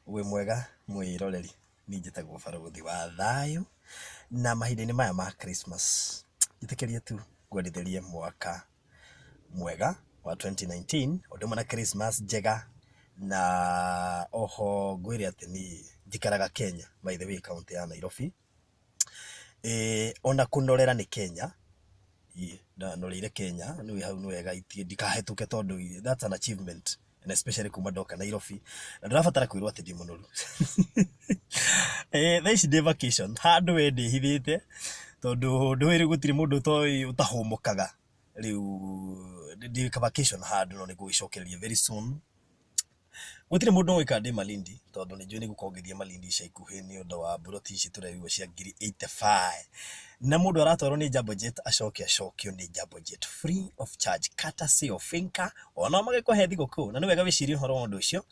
Wĩ mwega mwĩroreri, niĩ njĩtagwo Barũthi wa Thayũ, na mahinda-inĩ maya ma Christmas, njĩtĩkĩria tu ngwendithĩrie mwaka mwega wa 2019, ũndũ ũmwe na Christmas njega, na oho ngwĩre atĩ niĩ njikaraga Kenya, by the way kauntĩ ya Nairobi. Ona kũnorera nĩ Kenya, ndanoreire Kenya, nĩũĩ hau nĩ wega ndikahĩtũke tondũ that's an achievement and especially kuma ndoka Nairobi, na ndũrabatara kwĩrwo atĩ ndĩ mũnoru. Thaa ici ndĩ vacation, handũ we ndĩhithĩte, tondũ ndũĩ rĩu gũtirĩ mũndũ ũtoĩ ũtahũmũkaga, rĩu ndĩ vacation handũ no nĩngũgĩcokereria very soon. Gũtirĩ mũndũ ũĩ kana ndĩ Malindi tondũ nĩ njũĩ nĩ ngũkorwo ngĩthiĩ Malindi ica ikuhĩ nĩ ũndũ wa mburoti ici tũrerirwo cia ngiri 85. Na mũndũ aratwarwo nĩ Jambo Jet acoke acokio nĩ Jambo Jet free of charge courtesy of Finca ona magĩkũhe thigũkũ. Na nĩ wega wĩcirie ũhoro wa ũndũ ũcio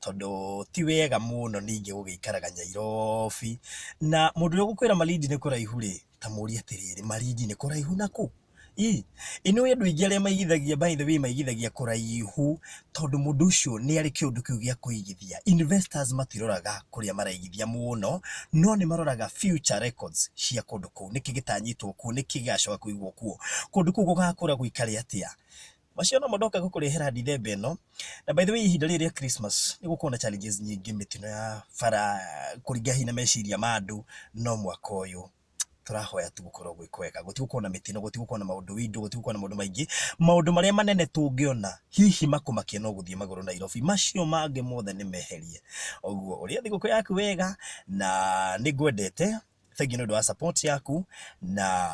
tondũ ti wega mũno ningĩ gũgĩikaraga Nyairobi. Na mũndũ ũrĩa ũgũkwĩra Malindi nĩ kũraihu rĩ, ta mũrie atĩrĩrĩ, Malindi nĩ kũraihu na kũ? Ĩ nĩũĩ andũ aingĩ arĩa maigithagia by the way maigithagia kũraihu tondũ mũndũ ũcio nĩ arĩ kĩũndũ kĩu gĩa kũigithia. Investors matiroraga kũrĩa maraigithia mũno, no nĩ maroraga future records cia kũndũ kũu, nĩkĩ gĩtanyĩtwo kuo, nĩkĩ gĩgacoka kũigwo kuo, kũndũ kũu gũgakũra gũikare atĩa. Macio nomo ndoka gũkũrehera Dithemba ĩno. Na by the way ihinda rĩrĩ rĩa Christmas nĩ gũkoragwo na challenges nyingĩ, mĩtino ya bara, kũringa hihi na meciria ma andũ, no mwaka ũyũ tũrahoya tu gũkorwo gwĩ kwega, gũtigũkorwo na mĩtino, gũtigũkorwo na maũndũ windu, gũtigũkorwo na maũndũ maingĩ. Maũndũ marĩa manene tũngĩona hihi makũmakia no gũthiĩ magũrũ Nairobi, macio mangĩ mothe nĩ meherie. Ũguo ũrĩe thigũkũ yaku wega na nĩ ngwendete, thengiũ nĩ ũndũ wa support yaku na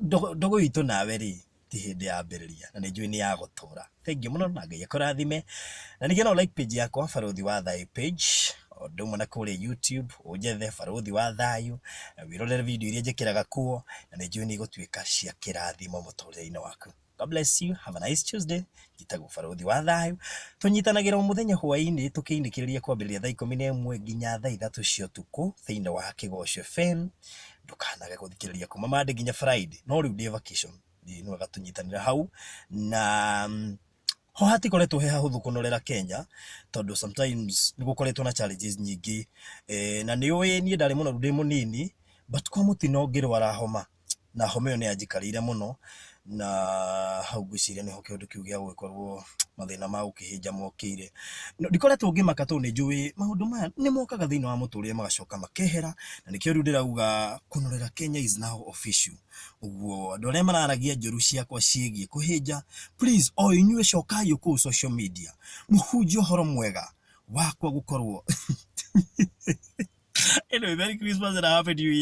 ndũgũ itũ nawe rĩ ti hĩndĩ yambĩrĩria na nĩ njũĩ nĩ ya gũtũra. Thengiũ mũno na Ngai akũrathime. Na ningĩ no like page yakwa Barũthi wa Thayũ page, o ũndũ ũmwe na kũrĩa YouTube ũnjethe Barũthi wa Thayũ, na wĩrorere video iria njĩkĩraga kuo, na nĩ njũĩ nĩ igũtuĩka cia kĩrathimo mũtũrĩre-inĩ waku. God bless you. Have a nice Tuesday. Njĩtagwo Barũthi wa Thayũ. Tũnyitanagĩra o mũthenya hwaĩ-inĩ tũkĩinĩkĩrĩria kwambĩrĩria thaa 11 nginya thaa 3 cia ũtukũ thĩinĩ wa Kĩgoco FM. Ndũkanage gũthikĩrĩria kuma Monday nginya Friday. No rĩu ndĩ vacation. Nĩ wega tũnyitanĩre hau na ho hatikoretwo he hahũthũ kũnorera Kenya tondũ sometimes nĩ gũkoretwo na challenges nyingĩ na nĩ ũĩ niĩ ndarĩ mũnoru ndĩ mũnini but kwa mũtino ngĩrwara homa na homa ĩyo nĩ yanjikarĩire mũno na hau ngwĩciria nĩho kĩũndũ kĩu gĩa gũgĩkorwo mathĩna ma gũkĩhĩnja mokĩire. Ndikoretwo ngĩmaka tondũ nĩ njũĩ maũndũ maya nĩ mokaga thĩinĩ wa mũtũrĩre magacoka makehera na nĩkĩo rĩu ndĩrauga kũnorera Kenya is now official. Ũguo andũ arĩa mararagia njũru ciakwa ciĩgiĩ kũhĩnja, please o inyuĩ cokai o kũu social media mũhunjie ũhoro mwega wakwa gũkorwo. Anyway, Merry Christmas and a Happy New Year.